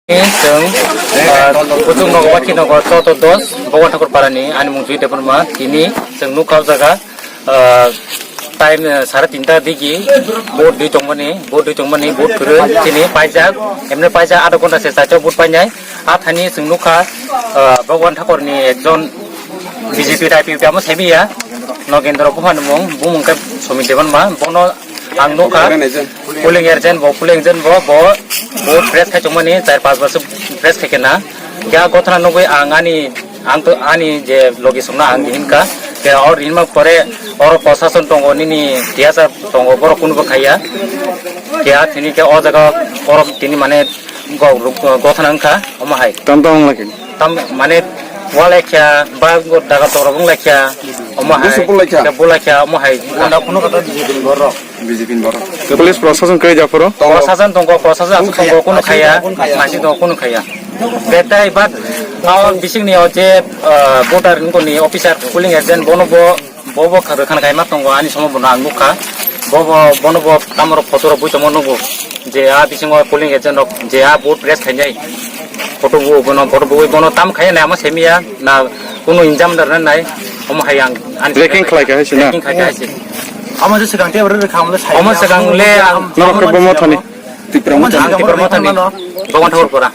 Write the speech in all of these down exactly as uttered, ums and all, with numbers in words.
Chwng, ah, Kuchuk Nogo, Wakhi Nogo, Choto dos, Bhagwan Thakur Parani, ani mung Jui Debbarma, tini chwng nukha o jaga, ah, time, ah, sare tinta digi, vote dui tongmani, vote dui tongmani, vote kwrwi, chini paijak, emne paijak, adha ghonta se chacho vote painai, a thani chwng nukha, ah, Bhagwan Thakurni ekjon B J P type amo semiya, Nogendra Guha ni mung, bumung khe Somit Debbarma, bono Ang nukha, polling agent bo, polling agent bo, bo, bo press khai tongmani, char pas bosor press khai kena. Kya gothana nugwi ang ani, ang to ani je logi songna ang hinka, kya or hinma pore or prosason tongo nini tiyasa tongo borok kunu bo khaiya. Kya tini kya o jaga or tini mane go-, gothana wngkha, omo hai. Tam tam wng lagi. Tam mane wal ekya, ba daga torok wng laikya, omo hai. Busu bulaikya. Kya bulaikya, omo hai. Wanda kuno kata B J P ni borok. B J P ni borok. Police prosason kai japoro? Prosason tongo, prosason aswk tongo, kuno khaya, masi tongo, kuno khaya. Betai bat, aw bising ni o je, ah, voter ni officer, polling agent, bono bo, bo bo kha, khan kaima tongo, ani somo bono ang nukha. Bo bo, bono bo tamoro photo rok bui tongmo nugo. Je a bisingo polling agent rok, je a vote press khainai. Photo bo bono, photo bo bono tam khai nai, amo semiya, na kuno injam dar nai, omo hai ang, ani Checking khlai kha hai se na? Checking khlai kha hai se. Omo je swkang tei oro rwkha, omo le sai. Omo swkang le ang, Norok khe bomo thani? Tipra Omo Mothani. Tipra Mothani. Bhagwan Thakur Pora.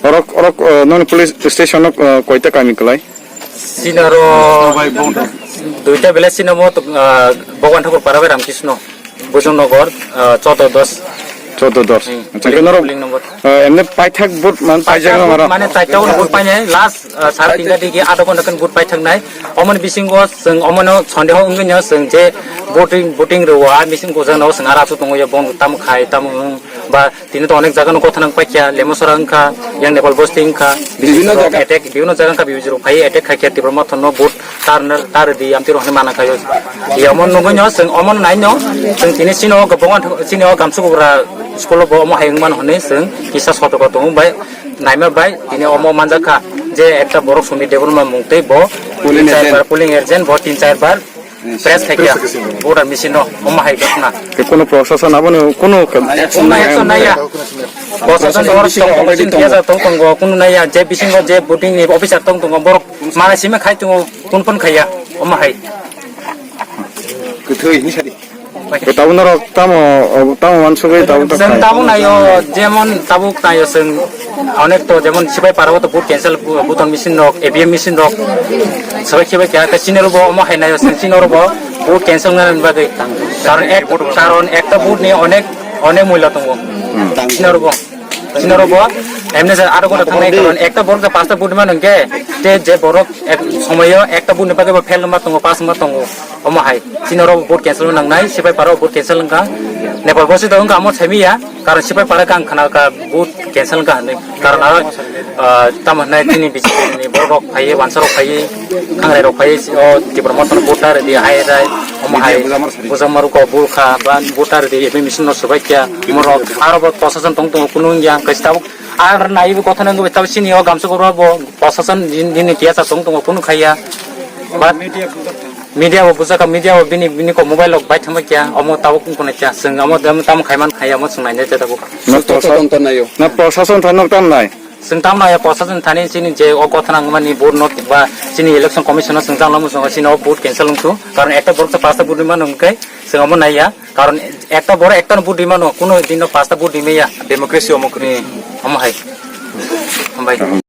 Orok, orok, eh, noni police station o, eh, koita kami kwlai? Sinaro duita village sino mo, eh, Bhagwan Thakur Para bai Ramkisno. Bujung Nogor, eh, Choto dos. Choto dos. Hmm. Acha, khe norok, Polling number. Eh, emne paithak vote man paijak na mara? Mane chaita vote painai, last, eh, sare tinta digi adha ghonta khe vote paithak nai. Omoni bisingo chwng omono sondeho wngwi no chwng je voting, voting rwo, a bisingo jano chwng ara chu tongo ya, bong tam khai, tam wng ba Tini to onek jaga no gothana wng paikha, Lemosora wngkha, yang Nepal bosti wngkha, bibhinno jaga attack, bibhinno jaga wngkha, bibhinno jaga phai attack khaikha, Tipra Motha no vote tar, tar di, amtwi rok hinwi mana khaio. Ye omo nugwi no, chwng omo nai no, chwng tini chini o Gabonga, chini o Gamsukubra school o bo omo hai wngmano hinwi chwng kisa sotorko tongo bai, naima bai, tini omo manjakha je ekta borok Sumit Debbarma mung tei bo tin char bar polling agent, bo tin char bar Press khai kya? Voter machine no, omo hai ghotna. Ke kono prosason abono kono ke- Action nai, action nai ya. Prosason or song machine kya ja tong tongo, kono nai ya, je bisingo je voting ni officer tong tongo, borok mana simi khai tongo, kun pun khai ya, omo hai. Kwthwi ni sadi. Ke tabuk norok tamo, tamo mansugwi tabuk ta Chwng khai. Tabuk naio, jemon tabuk naio chwng. Onek to jemon sipai para o to vote cancel, bu-, button machine rok, A V M machine rok, sabai khibai kha, khe chini rok bo omo hai naio, chini rok bo vote cancel wngna bagwi. Karon ek, karon ekta vote ni onek, onek mulya tongo. Chini rok bo, chini rok bo, emne je aro kono thangnai karon ekta borok je pasta vote mano hwnkhe, te je borok ek somoyo ekta vote ni bagwi bo fail wngma tongo, pass wngma tongo. Omo hai, chini oro vote cancel wng nangnai, sipai para vote cancel wngkha. Nepal bosi to wngkha, amo saimiya, karon sipai para kang khna ka vote cancel wngkha hinwi. Karon aro, ah, tamo hinai chini B J P ni borok rok phaiwi, wansa rok phaiwi, khangrai rok phaiwi, o Tipra Motha no vote ta rwdi hai rai, omo hai, bujamar ko bul kha, ba vote ta rwdi, A V M machine no swbai kha, omo rok, aro bo prosason tong tongo, kunu wngya, kaisa tabuk, ar naiwi bo kothana wngwi tabuk chini o Gamsukubra bo prosason din, din ni tiya cha tong tongo, kunu khaiya, ba, Media bo bujak kha, media bo bini, bini kok mobile rok bai thangbai kya, omo tabuk wng khna kya, chwng omo tamo khai man khai, omo chwng nainai khe tabuk. Na prosa-, na prosason thani nok tam nai? Chwng tam nai prosason thani chini je o gothana wngmani board no ba chini election commission no chwng chang lamu chwng chini o vote cancel wng thu, karon ekta borok ta pasta vote rwmani hwnkhe chwng omo nai ya, karon ekta borok ekta no vote rwmano, kuno din no pasta vote rwmaya. Democracy omo kwrwi. Hmm, omo hai. Hambai.